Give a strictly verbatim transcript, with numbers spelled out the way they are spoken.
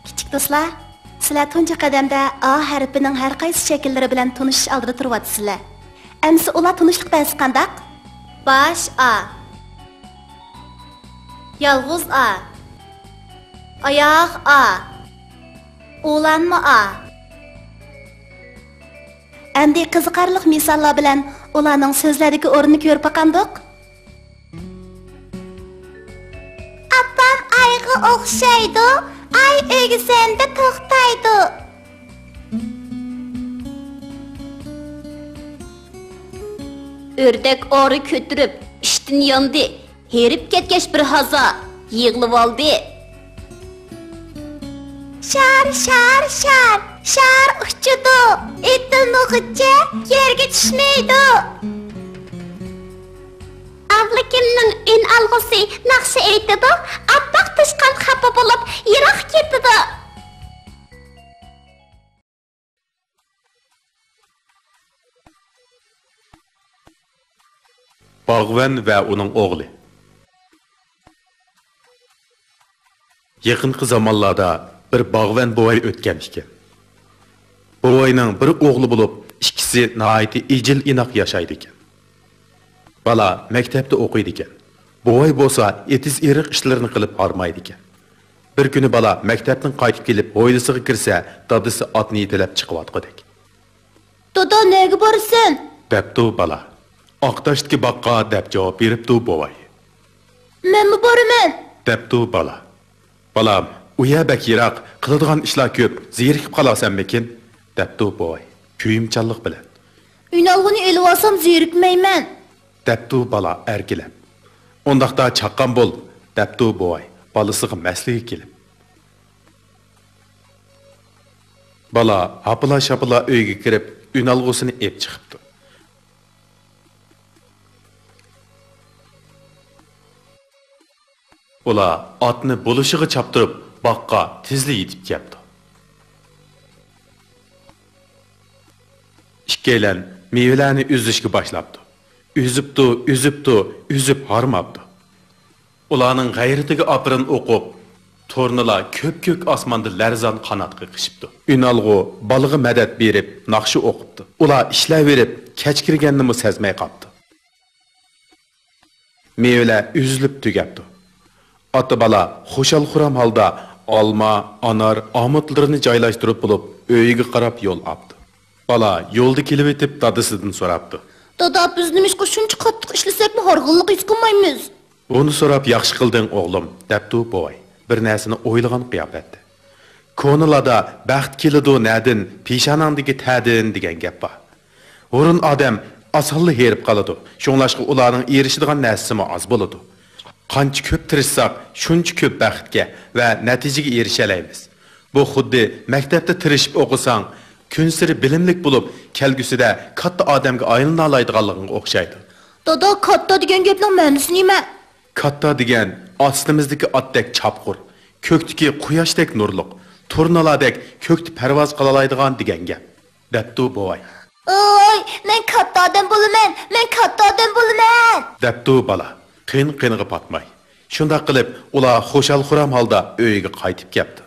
كىچىك دوستلار، سىلەر تۇنجى قەدەمدە ئا ھەرپىنىڭ ھەر قايسى شەكىللىرى بىلەن تونۇشۇش ئالدىدا تۇرۇۋاتىسىلەر. ئەمسە ئۇلار تونۇشلۇق بەرسە قانداق؟ باش ئا، يالغۇز ئا، ئاياغ ئا، ئۇلانما ئا. ئەمدى قىزىقارلىق مىساللار بىلەن ئۇلارنىڭ سۆزلەردىكى ئورنىنى كۆرۈپ باقامدۇق؟ ئاپام ئايغا ئوخشايدۇ، ئاي ئۆگزەندە توختايدۇ. ئۆردەك ئارا كۆتۈرۈپ ئىشتىن ياندى، ھېرىپ كەتكەچ بىر ھازا يىغلىۋالدى. شار، شار، شار، شار ئۇچىدۇ، ئېتىلمىغۇچە يەرگە چۈشمەيدۇ. ئابلىكىمنىڭ ئۈنئالغۇسى ناخشا ئېيتىدۇ، ئاپئاق توشقان خاپا بولۇپ يىراق كېتىدۇ. باغۋەن ۋە ئۇنىڭ ئوغلى. يېقىنقى زامانلاردا بىر باغۋەن بوۋاي ئۆتكەن ئىكەن. بوۋاينىڭ بىر ئوغلى بولۇپ، ئىككىسى ناھايىتى ئىجىل-ئىناق ياشايدىكەن. بالا مەكتەپتە ئوقۇيدىكەن. بوۋاي بولسا ئېتىز-ئېرىق ئىشلىرىنى قىلىپ ھارمايدىكەن. بىر كۈنى بالا مەكتەپتىن قايتىپ كېلىپ، ھويلىسىغا كىرسە، دادىسى ئاتنى يېتىلەپ چىقىۋاتقۇدەك. دادا، نەگە بارىسەن؟ دەپتۇ بالا. ئاقتاشتىكى باغقا، دەپ جاۋاب بېرىپتۇ بوۋاي. مەنمۇ بارىمەن، دەپتۇ بالا. بالام، ئۇ يەر بەك يىراق، قىلىدىغان ئىشلار كۆپ، زېرىكىپ قالارسەنمىكىن؟ دەپتۇ بوۋاي كۆيۈمچانلىق بىلەن. ئۈنئالغۇنى ئېلىۋالسام زېرىكمەيمەن، دەپتۇ بالا ئەركىلەپ. ئۇنداقتا چاققان بول، دەپتۇ بوۋاي بالىسىغا مەسلىگە كېلىپ. بالا ھاپىلا-شاپىلا ئۆيگە كىرىپ، ئۈنئالغۇسىنى ئېلىپ چىقىپتۇ. ئۇلار ئاتنى بولۇشىغا چاپتۇرۇپ، باغقا تېزلا يېتىپ كەپتۇ. ئىككىيلەن مېۋىلەرنى ئۈزۈشكە باشلاپتۇ. ئۈزۈپتۇ، ئۈزۈپتۇ، ئۈزۈپ ھارماپتۇ. ئۇلارنىڭ غەيرىتىگە ئاپىرىن ئوقۇپ، تۇرنىلار كۆپكۆك ئاسماندا لەرزان قانات قېقىشىپتۇ. ئۈنئالغۇ بالىغا مەدەت بېرىپ، ناخشا ئوقۇپتۇ. ئۇلار ئىشلەۋېرىپ، كەچ كىرگەننىمۇ سەزمەي قاپتۇ. مېۋىلەر ئۈزۈلۈپ تۈگەپتۇ. ئاتا-بالا خۇشال-خۇرام ھالدا ئالما، ئانار، ئامۇتلىرىنى جايلاشتۇرۇپ بولۇپ، ئۆيىگە قاراپ يول ئاپتۇ. بالا يولدا كېلىۋېتىپ دادىسىدىن سوراپتۇ. دادا، بىز نېمىشقا شۇنچە قاتتىق ئىشلىسەكمۇ ھارغىنلىق ھېس قىلمايمىز؟ بۇنى سوراپ ياخشى قىلدىڭ، ئوغلۇم، دەپتۇ بوۋاي بىر نەرسىنى ئويلىغان قىياپەتتە. كونىلاردا بەخت كېلىدۇ نەدىن، پېشانەڭدىكى تەردىن دېگەن گەپ بار. ھۇرۇن ئادەم ئاسانلا ھېرىپ قالىدۇ، شۇڭلاشقا ئۇلارنىڭ ئېرىشىدىغان نەرسىسىمۇ ئاز بولىدۇ. قانچە كۆپ تىرىشساق، شۇنچە كۆپ بەختكە ۋە نەتىجىگە ئېرىشەلەيمىز. بۇ خۇددى مەكتەپتە تىرىشىپ ئوقۇساڭ، كۈنسېرى بىلىملىك بولۇپ، كەلگۈسىدە كاتتا ئادەمگە ئايلىنالايدىغانلىقىڭغا ئوخشايدۇ. دادا، كاتتا دېگەن گەپنىڭ مەنىسى نېمە؟ كاتتا دېگەن ئاستىمىزدىكى ئاتتەك چاپقۇر، كۆكتىكى قۇياشتەك نۇرلۇق، تۇرنىلاردەك كۆكتە پەرۋاز قىلالايدىغان دېگەن گەپ، دەپتۇ بوۋاي. ئوي، مەن كاتتا ئادەم بولىمەن، مەن كاتتا ئادەم بولىمەن، دەپتۇ بالا قىن-قىنىغا پاتماي. شۇنداق قىلىپ، ئۇلار خۇشال-خۇرام ھالدا ئۆيىگە قايتىپ كەپتۇ.